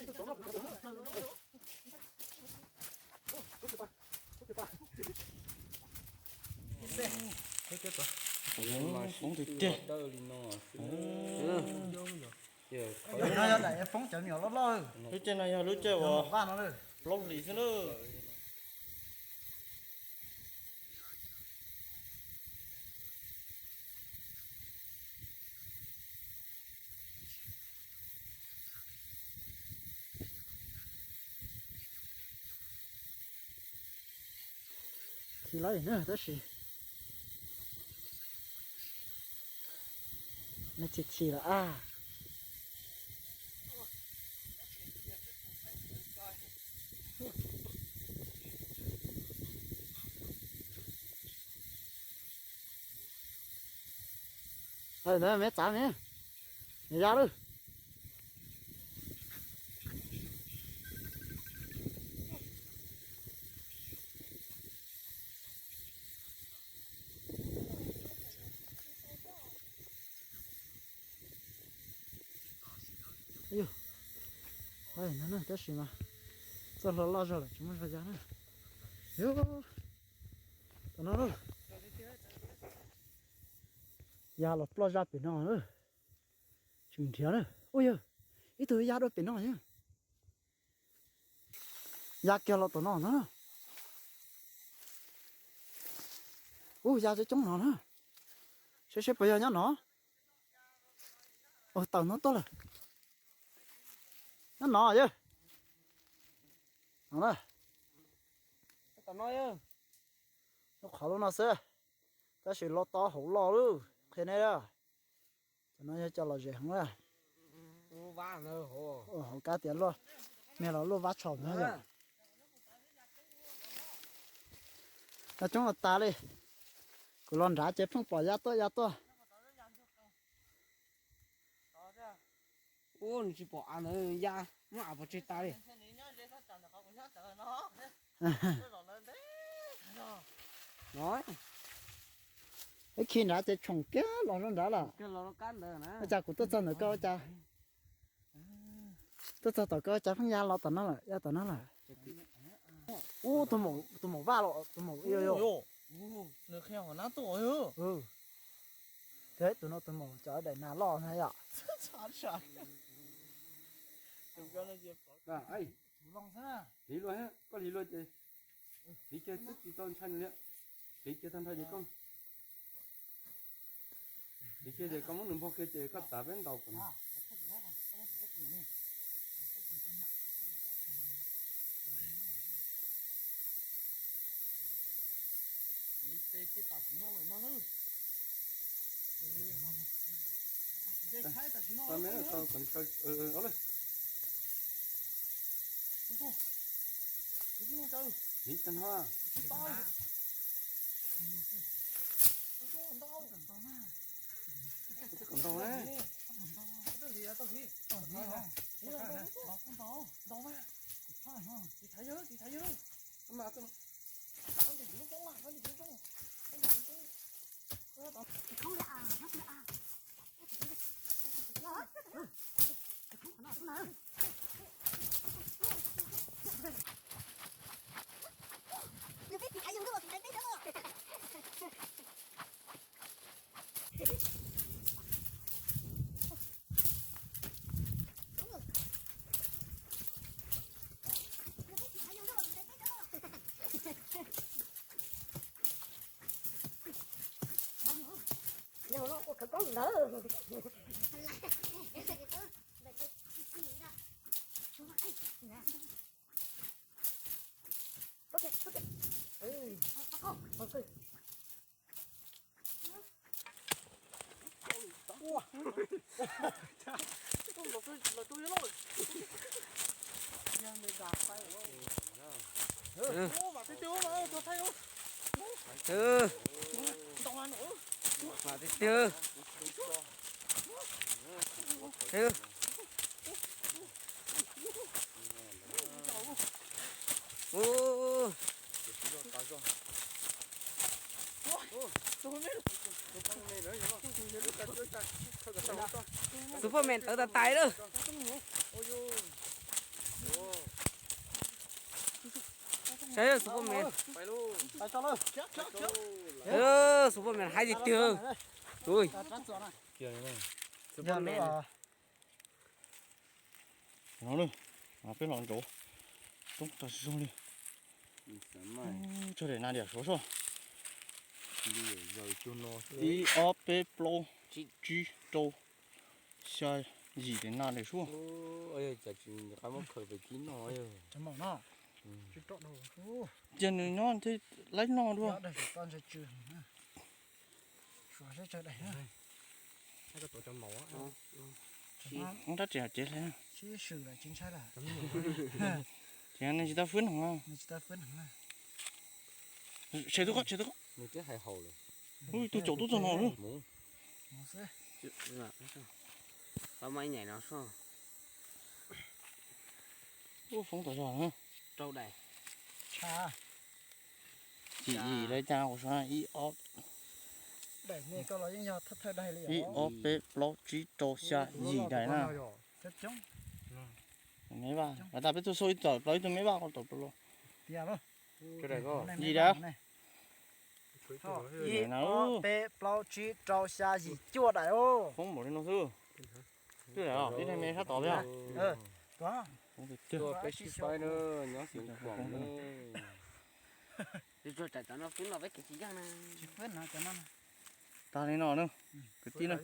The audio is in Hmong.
Foob tiag tiag. Lub caij no yog lub caij uas plaub hlis xwb na. Khi lawm na tab sis nws chim chim lawm a. Ntawd me txav me, ya lawm. Tab sis mas txoj hlua loj zog lawm tsis muaj zog ya na. Yog tam no, ya los ploj zaj pem no. Tsis nrhiav na. Ua yog ib tug ya dua pem no yog. Ya kiag los tom no na. Ub, ya coob coob no na. Saib seb puas yog nyob no. Ua tawm no tuaj lawm. Nyob no yog. No na. Lub qhov lub no xwb, tab sis loj tob hauv loj lawm qhia nej. Cov no yog cov lom zem heev na. Hauv kab tias luaj, niag los luaj vab tshom no yom. Coob los tas li. Kuv los nrad ces pheej pom ya tuaj ya tuaj. Ub, nws tsis pom av ntawd ya, muab av pov tseg tas li. Ib khi nrad ces tshoom kiag los rau nrad lawm. Ua cas kuv tuaj txog ntawm koj ua cas, tuaj txog tom koj ua cas pheej ya los tom no lawm, ya tom no lawm. Ub, tus maum vaj los tus maum ib yog. Tus no tus maum cov daim nas loj na yom. Hliv luaj, koj hliv luaj ces hliv kiag twb tsis tau ntshai nws li. Hliv kiag tag nrho ces koj, hliv kiag ces koj muab nws npog kiag ces koj tav peb ntaus kom. Hliv tag nrho. Twb kom ntau ne. Yog no ua khawv koob ntawd. Mas tiag tiag. Ub, Superman tawv tas tais lawm. Xus poj me, xus poj me haib tiag tiag. Ui, xus poj me. No, peb los nraud, coob tag zog li. Tsawg daim na diam suav soj. Ib ob peb plaub tsib rau xya yim daim na daim suav. Ces nws nyob thiaj laib noj dua. Rab tsev ces hle. Ces nej tsis tau fwb no. Tshem tus qub, tshem tus qub. Ui, tus caum tub txog no. Ua foob tas zog na. Yim yim lawv cas kuv suav ib ob, ib ob peb plaub tsib rau xya yim daim na. Me vaj, tas peb tug xauj ib tawm plaws ib tug me vaj ko tawm plaws los. Yim daim. Ib ob peb plaub tsib rau xya yim cuaj daim os. Foob npaum li no xwb. Twb daim os, ib daim me sab tod thiab. Tuaj peb sib faib na, nyob xeev Khuam ne. Tsis fwb no, tag li no na, kwv tij na.